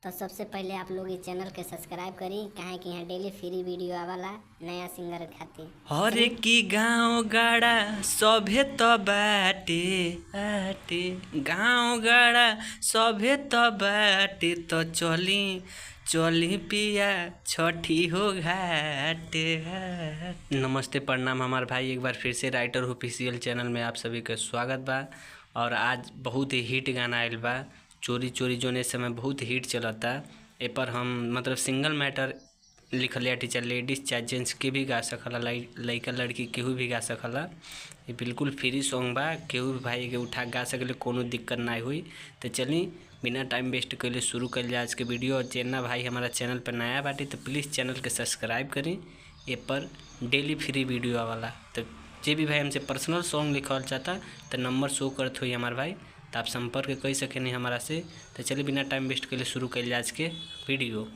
तो सबसे पहले आप लोग इस चैनल के सब्सक्राइब करी, काहे कि यहाँ डेली फ्री वीडियो आवाला नया सिंगर खातिर। हरे की गाँव गाड़ा सभे त बाटे आटे, गाँव गाड़ा सभे त बाटे, त चली चली पिया छठी हो घाटे घाट। नमस्ते प्रणाम हमार भाई, एक बार फिर से राइटर ऑफिशियल चैनल में आप सभी के स्वागत बा। और आज बहुत ही हिट गाना आयल बा चोरी चोरी, जोन इस समय बहुत हिट चलता। ए पर हम मतलब सिंगल मैटर लिखल टीचर, लेडीज चाहे जेंट्स के भी गा सकला, लइका लड़की केहू भी गा सकला। ये बिल्कुल फ्री सॉन्ग बा, केहू भी भाई के उठा गा सकले, कोनो दिक्कत ना हुई। तो चली बिना टाइम वेस्ट कैले शुरू कर आज के वीडियो। और जेना भाई हमारा चैनल पर नया बाटे तो प्लीज़ चैनल के सब्सक्राइब करी, ए पर डेली फ्री वीडियो आवाला। तो जे भी भाई हमसे पर्सनल सॉन्ग लिखल चाहता तो नंबर शो करत हुई हमार भाई, तो आप संपर्क कर सकेनी हमारा से। तो चलिए बिना टाइम वेस्ट के लिए शुरू कर आज के वीडियो।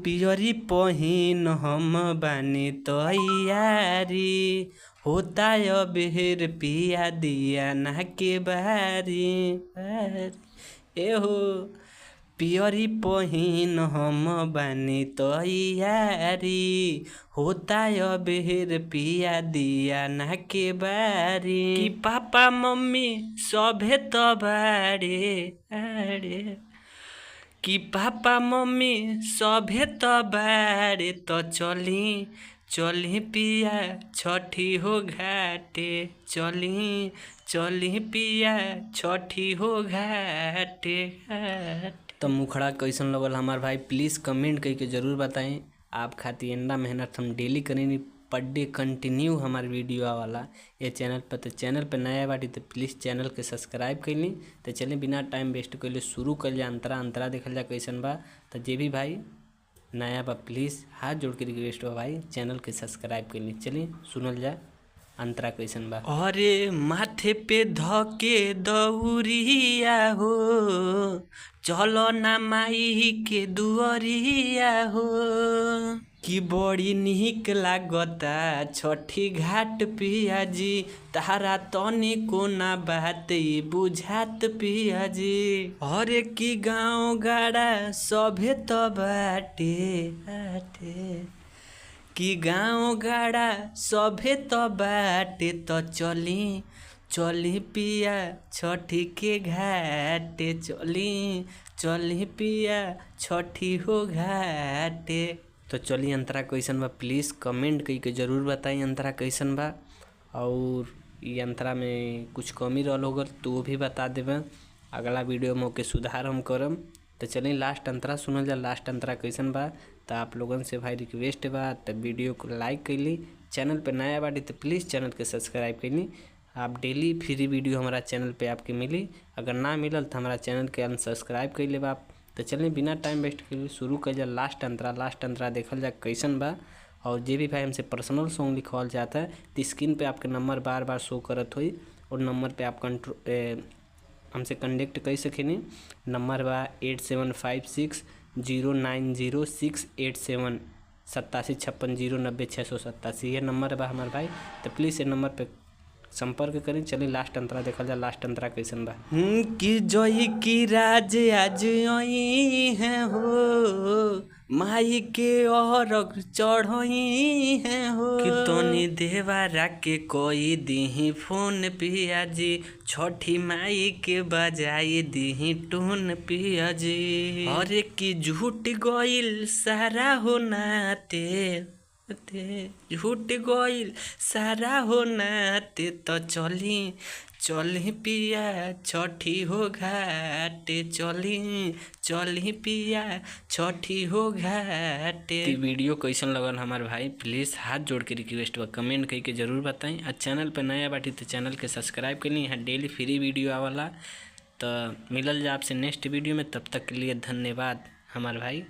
पियरी पहिन हम बानी तैयारी, होता अबेर पिया दिया ना के बारी। ए हो पियरी पहिन हम बानी तैयारी, होता अबेर पिया दिया ना के बारी। कि पापा मम्मी सभे त बारे अरे, कि पापा मम्मी सभे त बारे, त चली चली पिया छठी हो घाटे, चली चली पिया छठी हो घाटे। तो मुखड़ा कैसन लगल हमार भाई प्लीज़ कमेंट करके ज़रूर बताएं। आप खातिर इतना मेहनत हम डेली करें, पर डे कंटिन्यू हमार वीडियो आवाला ये चैनल पर। तो चैनल पर नया बाटी तो प्लीज़ चैनल के सब्सक्राइब कर ली। तो चलिए बिना टाइम वेस्ट कैले शुरू कर जा अंतरा अंतरा देखल जा कैसन बा। तो जे भी भाई नया बा प्लीज़ हाथ जोड़ के रिक्वेस्ट बा भाई चैनल के सब्सक्राइब कर ली। चलिए सुनल जा अंतरा कैसन बा। अरे माथे पे धके दौरिया हो, चलो ना माई के दुअरिया हो। कि बड़ी निक लागता छठी घाट पिया जी, तारा तनी कोना बात बुझात पिया जी। अरे की गाँव गाड़ा सभे त बाटे आटे, कि गाँव गाड़ा सभे त बाटे, त चली चली पिया छठी के घाटे, चली चली पिया छठी हो घाटे। तो चली अंतरा कैसन बा प्लीज़ कमेंट करके ज़रूर बताई अंतरा कैसन बा। और ये अंतरा में कुछ कमी रहल होगा तो वो भी बता देबे, अगला वीडियो में ओके सुधार हम करम। तो चलिए लास्ट अंतरा सुनल जा, लास्ट अंतरा कैसन बा। तो आप लोगन से भाई रिक्वेस्ट बा तो वीडियो को लाइक कैली, चैनल पर नया बाटी तो प्लीज़ चैनल के सब्सक्राइब कैली। आप डेली फ्री वीडियो हमारा चैनल पे आपके मिली, अगर ना मिलल तो हमारा चैनल के अनसब्सक्राइब कर लेब आप। तो चलिए बिना टाइम वेस्ट के शुरू कर जा लास्ट अंतरा। लास्ट अंतरा देखल जा कैसन बा। और जे भी भाई हमसे पर्सनल सॉन्ग लिखवाल जाता है तो स्क्रीन पे आपके नंबर बार बार शो करत हुई, और नंबर पे आप कंट्रो हमसे कंटेक्ट कर सकेनी। नंबर बा 8756 090 687 87 56 090 687, ये नंबर बा हमार भाई। तो प्लीज़ ये नंबर पे संपर्क करें। चलिए लास्ट अंतरा देखल जा, लास्ट अंतरा कैसन बा। कि जोई की राज आज आई है हो, माई के और चढ़ई है हो। कि तोनी देवारा के कोई दीही फोन पिया जी, छठी माई के बजाई दीही टोन पिया जी। अरे कि झूठ गइल सारा हो नाते, झूठ गइल सारा हो नाते, तो चली चली पिया छठी हो घाटे, चली चली पिया छठी हो घाटे। वीडियो कैसन लगल हमार भाई प्लीज़ हाथ जोड़ के रिक्वेस्ट बा कमेंट करके ज़रूर बताएं। और चैनल पर नया बाटी तो चैनल के सब्सक्राइब कर ली, यहाँ डेली फ्री वीडियो आवाला। तो मिलल जा आपसे नेक्स्ट वीडियो में, तब तक के लिए धन्यवाद हमार भाई।